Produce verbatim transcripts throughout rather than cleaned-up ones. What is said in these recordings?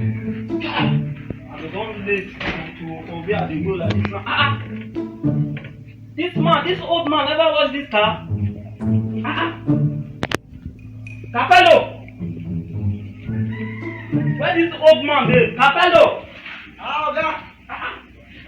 I go don late to, to, for where I dey go like this now. Ah, ah. This man, this old man never wash this car. Ah, ah. Capello! Where this old man dey? Capello! Ah, oga. Ah, ah.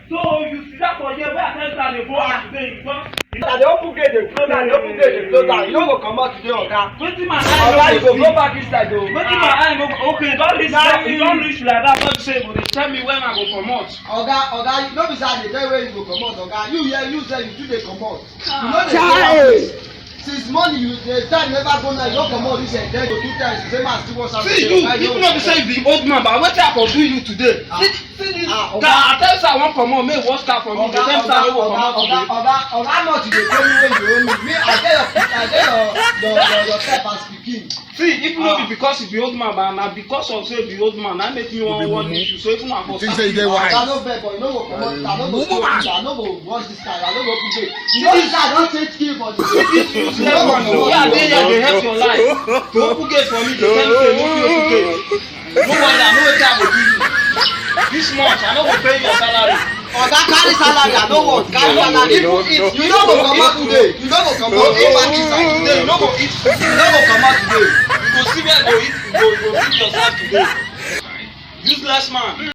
So you sit down for here where I tell you say I dey go out today, you don. I dey open gate dey close am, dey open gate dey close am. You no go comot today, oga. Wetin my eye no go see? Oga, you go go back inside o. Wetin my eye no go, okay, you don reach that, you don reach like that, no be say you go dey tell me when I go comot. Oga, oga, no be say I dey tell you when you go comot, oga. You here, you sef, you too dey comot. You no dey see that place. Since morning you dey try, never go now, you don comot this, eh, then go two times, you say man still wash am. See you, if no be say you be old man, but wetin I for do you today? Ah. See, see this car, I tell you say I wan comot, make you wash car for me. You dey tell me say I no go comot today. Oga, oga, oga, how much you dey pay me when you owe me? Me, I get your, I get your, your, your, yourself as pikin. See, if no be because you be old man, but na because of say you be old man, na make me wan warn you. So even I for think say you dey wise. Oga, no vex, but you no go comot. I no go, I no go wash this car. I no go put it. You know this car don change skin for the. See this useless man. You are there, you dey help your life. To open gate for me, dey tell me say no fit open gate. No worry, I know wetin I go do you. This month, I no go pay you your salary. Oga, carry salary, I no want. Carry salary. Even if you no go comot today, you no go comot. Go back inside today, you no go eat food. You no go comot today. You go see where you go eat, you go, you go feed yourself today. Useless man.